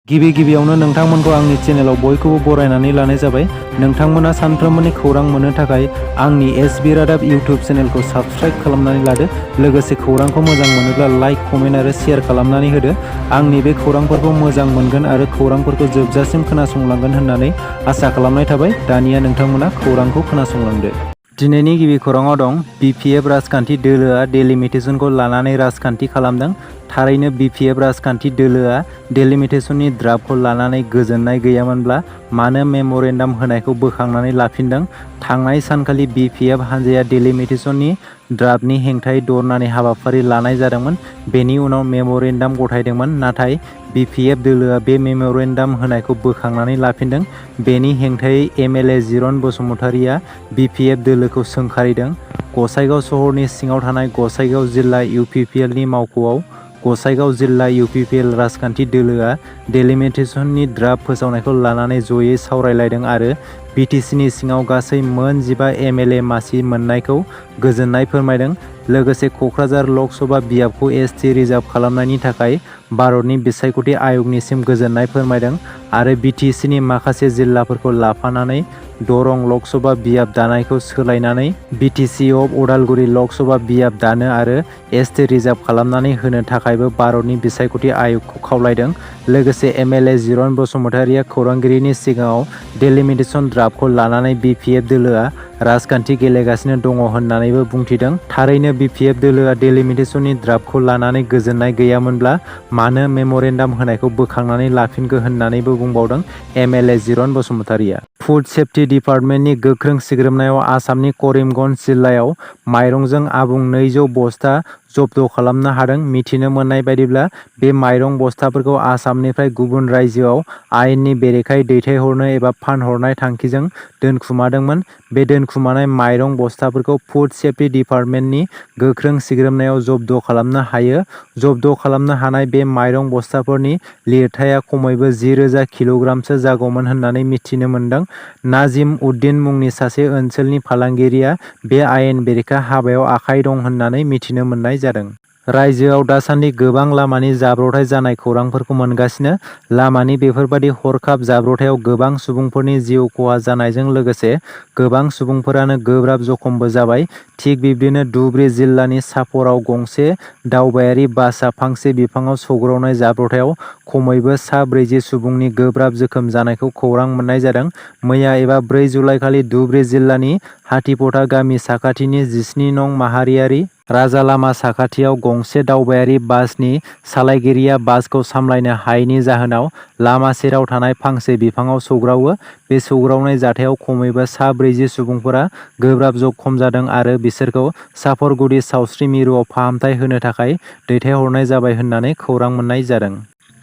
गिबियावनो नोंथांमोनखौ आंनि चेनेलाव बयखौबो बरायनानै लानाय जाबाय। नोंथांमोना सानफ्रोमबोनि खौरां मोननो थाखाय आंनि एसबि रादाब इउटिउब चेनेलखौ साबस्क्राइब खालामनानै लादो। लोगोसे खौरांखौ मोजां मोनोब्ला लाइक, कमेन्ट आरो शेयार खालामनानै होदो। आंनि बे खौरांफोरखौ मोजां मोनगोन आरो खौरांफोरखौ जोबजासिम खोनासंलांगोन होननानै आसा खालामनाय थाबाय। दानिया नोंथांमोना खौरांखौ खोनासंलांदो। दिनैनि गिबि खौराङाव दं, बिपिएफ राजखान्थि दोलोआ डेलिमिटेसनखौ लानानै राजखान्थि खालामदों। थारैनो बिपिएफ राजखान्थि दोलोआ डेलिमिटेसननि ड्राफ्टखौ लानानै गोजोननाय गैयामोनब्ला मानो मेम'रेन्डाम होनायखौ बोखांनानै लाफिनदों? थांनाय सानखालि बिपिएफ हानजाया डेलिमिटेसननि ड्राफ्टनि हेंथायै धरनानि हाबाफारि लानाय जादोंमोन। बेनि उनाव मेम'रेन्डाम गथायदोंमोन, नाथाय बिपिएफ दोलोआ बे मेम'रेन्डाम होनायखौ बोखांनानै लाफिनदों। बेनि हेंथायै MLA जिरन बसुमतारीआ बिपिएफ दोलोखौ सोंखारिदों। गसाइगाव सहरनि सिङाव थानाय गसाइगाव जिल्ला इउपिपिएलनि मावख'आव गसाइगाव जिल्ला इउपिपिएल राजखान्थि दोलोआ डेलिमिटेसननि ड्राफ्ट फोसावनायखौ लानानै जयै सावरायलायदों आरो बिटिसिनि सिङाव गासै मोन 15 MLA मासि मोननायखौ गोजोननाय फोरमायदों। लोगोसे क'क्राझार लक सभा बियाबखौ एसटि रिजार्भ खालामनायनि थाखाय भारतनि बिसायख'थि आय'गनिसिम गोजोननाय फोरमायदों आरो बिटिसिनि माखासे जिल्लाफोरखौ लाफानानै दरं लक सभा बियाब दानायखौ सोलायनानै बिटिसि अफ उदालगुरि लक सभा बियाब दानो आरो एसटि रिजार्भ खालामनानै होनो थाखायबो भारतनि बिसायख'थि आय'गखौ खावलायदों। लोगोसे MLA जिरन बसुमतारीआ खौरांगिरिनि सिगाङाव डेलिमिटेसन ड्राफ्टखौ लानानै बिपिएफ दोलोआ राजखान्थि गेलेगासिनो दङ होननानैबो बुंथिदों। थारैनो बिपिएफ दोलोआ डेलिमिटेसननि ड्राफ्टखौ लानानै गोजोननाय गैयामोनब्ला मानो मेम'रेन्डाम होनायखौ बोखांनानै लाफिनखो होननानैबो बुंबावदों MLA जिरन बसुमतारीआ। फुड सेफ्टि डिपार्टमेन्टनि गोख्रों सिग्रोमनायाव आसामनि करिमगन्ज जिल्लायाव माइरंजों आबुं 200 बस्ता जब्द खालामनो हादों। मिथिनो मोननाय बायदिब्ला बे माइरं बस्ताफोरखौ आसामनिफ्राय गुबुन रायजोआव आयेननि बेरेखायै दैथायहरनो एबा फानहरनाय थांखिजों दोनखुमादोंमोन। बे दोनखुमानाय माइरं बस्ताफोरखौ फुड सेफ्टि डिपार्टमेन्टनि गोख्रों सिग्रोमनायाव जब्द खालामनो हायो। जब्द खालामनो हानाय बे माइरं बस्ताफोरनि लिरथाया खमैबो 10,000 किल'ग्रामसो जागौमोन होननानै मिथिनो मोन्दों। नाजिम उद्दिन मुंनि सासे ओनसोलनि फालांगिरिया बे आयेन बेरेखा हाबायाव आखाइ दं होननानै मिथिनो मोननाय जादों। रायजोआव दासान्दि गोबां लामानि जाब्रबथाय जानाय खौरांफोरखौ मोनगासिनो। लामानि बेफोरबादि हरखाब जाब्रबथायाव गोबां सुबुंफोरनि जिउ खहा जानायजों लोगोसे गोबां सुबुंफोरानो गोब्राब जखमबो जाबाय। थिग बिब्दिनो धुबरी जिल्लानि सापराव गंसे दावबायारि बासआ फांसे बिफाङाव सौग्रावनाय जाब्रबथायाव खमैबो सा 40 सुबुंनि गोब्राब जोखोम जानायखौ खौरां मोननाय जादों। मैया एबा 4 जुलाइखालि धुबरी जिल्लानि हाथिपथा गामि साखाथिनि 17 नं माहारियारि राजालामा साखाथियाव गंसे दावबायारि बासनि सालायगिरिया बासखौ सामलायनो हायैनि जाहोनाव लामा सेराव थानाय फांसे बिफाङाव सौग्रावो। बे सौग्रावनाय जाथायाव खमैबो सा 40 सुबुंफोरा गोब्राब जखम जादों आरो बिसोरखौ साफरगुदि सावस्रि मिरुआव फाहामथाय होनो थाखाय दैथायहरनाय जाबाय होननानै खौरां मोननाय जादों।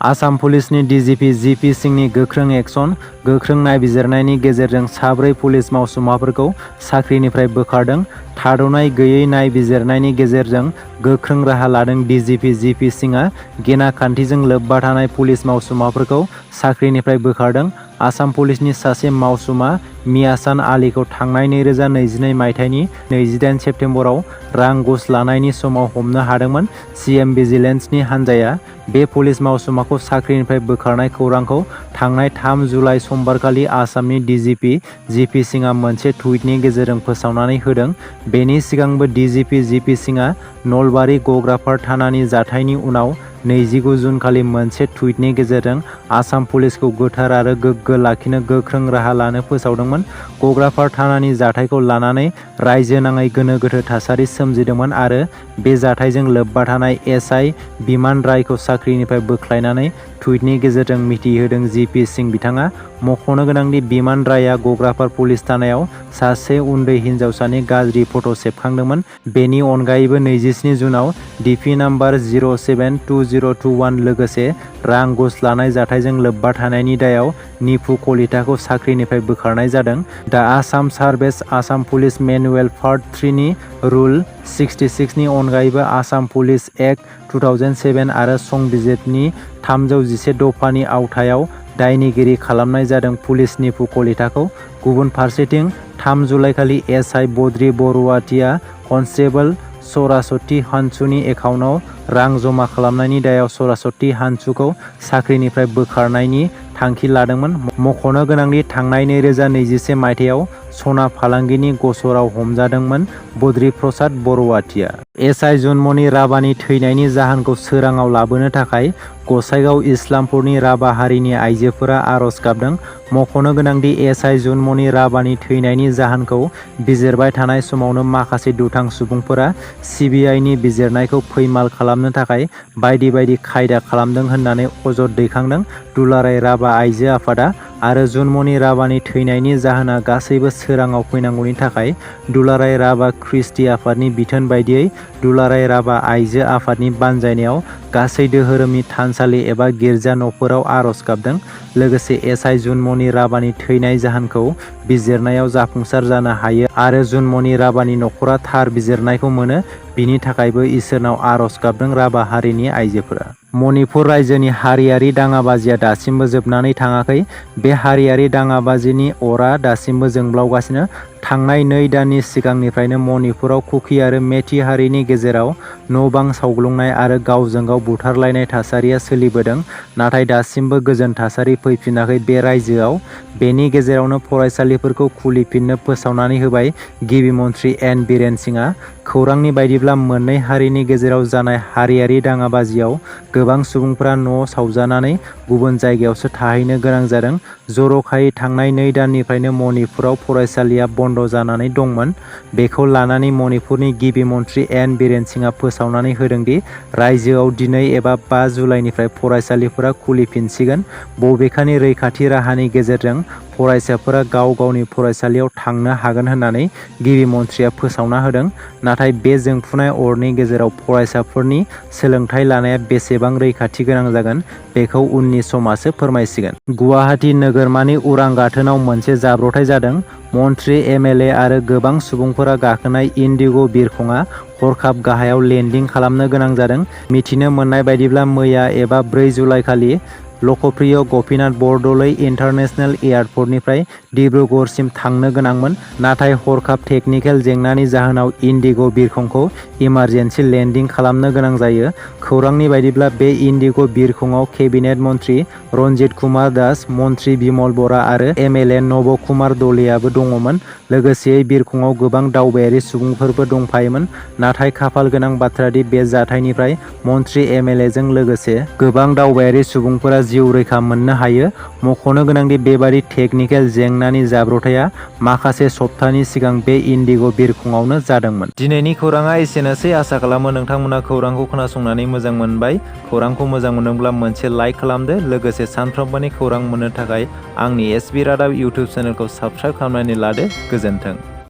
आसाम पुलिसनि DGP JP सिंहनि गोख्रों एक्सन। गोख्रों नायबिजिरनायनि गेजेरजों 4 पुलिस मावसुमाफोरखौ साख्रिनिफ्राय बोखारदों। थाद'नाय गैयै नायबिजिरनायनि गेजेरजों गोख्रों राहा लादों DGP JP सिंहआ। गेना खान्थिजों लोब्बा थानाय पुलिस मावसुमाफोरखौ साख्रिनिफ्राय बोखारदों। आसाम पुलिसनि सासे मावसुमा मियासान आलीखौ थांनाय 2022 मायथाइनि 28 सेप्तेम्बराव रां घुस लानायनि समाव हमनो हादोंमोन। CM भिजिलेन्सनि हान्जाया बे पुलिस मावसुमाखौ साख्रिनिफ्राय बोखारनाय खौरांखौ थांनाय 3 जुलाइ समबारखालि आसामनि DGP JP सिंहआ मोनसे टुइटनि गेजेरजों फोसावनानै होदों। बेनि सिगांबो DGP JP सिंहआ नलबारि गग्रापार थानानि जाथायनि उनाव 29 जुनखालि मोनसे टुइटनि गेजेरजों आसाम पुलिसखौ गोथार आरो गोग्गो लाखिनो गोख्रों राहा लानो फोसावदोंमोन। गग्रापार थानानि जाथायखौ लानानै रायजो नाङै गोनो गोथो थासारि सोमजिदोंमोन आरो बे जाथायजों लोब्बा थानाय SI बिमान रायखौ साख्रिनिफ्राय बोख्लायनानै टुइटनि गेजेरजों मिथिहोदों JP सिंह बिथाङा। मख'नो गोनांदि बिमान रायआ गग्रापार पुलिस थानायाव सासे उन्दै हिनजावसानि गाज्रि फट' सेबखांदोंमोन। बेनि अनगायैबो 27 जुनाव DP नम्बर 072021 लोगोसे रां घुस लानाय जाथायजों लोब्बा थानायनि दायाव निफु कलिताखौ साख्रिनिफ्राय बोखारनाय जादों। दा Assam service Assam police manual part 3 नि रुल 66 नि अनगायैबो आसाम पुलिस एक्ट 2007 आरो संबिजितनि 311 दफानि आवथायाव दायनिगिरि खालामनाय जादों पुलिस निफु कलिताखौ। गुबुन फारसेथिं 3 जुलाइखालि SI बद्रि बरुवातिया कनस्टेबल सरासति हानचुनि एकाउन्टआव रां जमा खालामनायनि दायाव सरासति हानचुखौ साख्रिनिफ्राय बोखारनायनि थांखि लादोंमोन। मख'नो गोनांदि थांनाय 2021 मायथाइयाव सना फालांगिनि गसराव हमजादोंमोन बद्रि प्रसाद बर'आथिया। एसआइ जुनमनि राभानि थैनायनि जाहोनखौ सोराङाव लाबोनो थाखाय गसाइगाव इस्लामपुरनि राभा हारिनि आइजोफोरा आर'ज गाबदों। मख'नो गोनांदि एसआइ जुनमनि राभानि थैनायनि जाहोनखौ बिजिरबाय थानाय समावनो माखासे दुथां सुबुंफोरा सिबिआइनि बिजिरनायखौ फैमाल खालामनो थाखाय बायदि बायदि खायदा खालामदों होननानै अजद दैखांदों दुलाराय राभा आइजो आफादा। आरो जुनमनि राभानि थैनायनि जाहोना गासैबो सोराङाव फैनांगौनि थाखाय दुलाराय राभा ख्रिस्टि आफादनि बिथोन बायदियै दुलाराय राभा आइजो आफादनि बानजायनायाव गासै दोहोरोमनि थानसालि एबा गिर्जा न'फोराव आर'ज गाबदों। लोगोसे एसआइ जुनमनि राभानि थैनाय जाहोनखौ बिजिरनायाव जाफुंसार जानो हायो आरो जुनमनि राभानि न'खरा थार बिजिरनायखौ मोनो, बिनि थाखायबो इसोरनाव आर'ज गाबदों राभा हारिनि आइजोफोरा। मणिपुर रायजोनि हारियारि दाङाबाजिया दासिमबो जोबनानै थाङाखै। बे हारियारि दाङाबाजिनि अरआ दासिमबो जोंब्लावगासिनो। थांनाय 2 दाननि सिगांनिफ्रायनो मणिपुराव कुकी आरो मेथि हारिनि गेजेराव न'-बां सावग्लुंनाय आरो गावजों गाव बुथारलायनाय थासारिया सोलिबोदों। नाथाय दासिमबो गोजोन थासारि फैफिनाखै बे रायजोआव। बेनि गेजेरावनो फरायसालिफोरखौ खुलिफिननो फोसावनानै होबाय गिबि मन्थ्रि एन बिरेन सिंहआ। खौरांनि बायदिब्ला मोननै हारिनि गेजेराव जानाय हारियारि दाङाबाजियाव गोबां सुबुंफोरा न' सावजानानै गुबुन जायगायावसो थाहैनो गोनां जादों। जर'खायै थांनाय 2 दाननिफ्रायनो मणिपुराव फरायसालिया बन्द जानानै दंमोन। बेखौ लानानै मणिपुरनि गिबि मन्थ्रि एन बिरेन सिंहआ फोसावनानै होदोंदि रायजोआव दिनै एबा 5 जुलाइनिफ्राय फरायसालिफोरा खुलिफिनसिगोन। बबेखानि रैखाथि राहानि गेजेरजों फरायसाफोरा गाव गावनि फरायसालियाव थांनो हागोन होननानै गिबि मन्थ्रिया फोसावना होदों। नाथाय बे जोंफुनाय अरनि गेजेराव फरायसाफोरनि सोलोंथाइ लानाया बेसेबां रैखाथि गोनां जागोन बेखौ उननि समासो फोरमायसिगोन। गुवाहाटी नोगोरमानि उरां गाथोनाव मोनसे जाब्रबथाय जादों। मन्थ्रि, MLA आरो गोबां सुबुंफोरा गाखोनाय इन्डिग' बिरखंआ हरखाब गाहायाव लेन्डिं खालामनो गोनां जादों। मिथिनो मोननाय बायदिब्ला मैया एबा 4 जुलाइ खालि लकप्रिय गपिनाथ बरदलै इन्टारनेशनेल एयारपर्टनिफ्राय डिब्रुगड़सिम थांनो गोनांमोन। नाथाय हरखाब टेकनिकेल जेंनानि जाहोनाव इन्डिग' बिरखंखौ इमारजेन्सि लेन्डिं खालामनो गोनां जायो। खौरांनि बायदिब्ला बे इन्डिग' बिरखंआव केबिनेट मन्थ्रि रन्जित कुमार दास, मन्थ्रि बिमल बरा आरो MLA नब कुमार दलेआबो दङमोन। लोगोसेयै बिरखंआव गोबां दावबायारि सुबुंफोरबो दंफायोमोन। नाथाय खाफाल गोनां बाथ्रादि बे जाथायनिफ्राय मन्थ्रि, MLAजों लोगोसे गोबां दावबायारि सुबुंफोरा जिउ रैखा मोननो हायो। मख'नो गोनांदि बेबादि टेकनिकेल जेंनानि जाब्रबथाया माखासे सप्तानि सिगां बे इन्डिग' बिरखंआवनो जादोंमोन। दिनैनि खौराङा एसेनोसै। आसा खालामो नोंथांमोना खौरांखौ खोनासंनानै मोजां मोनबाय। खौरांखौ मोजां मोनदोंब्ला मोनसे लाइक खालामदो। लोगोसे सानफ्रोमबोनि खौरां मोननो थाखाय आंनि SB रादाब इउटुब चेनेलखौ साबस्क्राइब खालामनानै लादो। गोजोन्थों।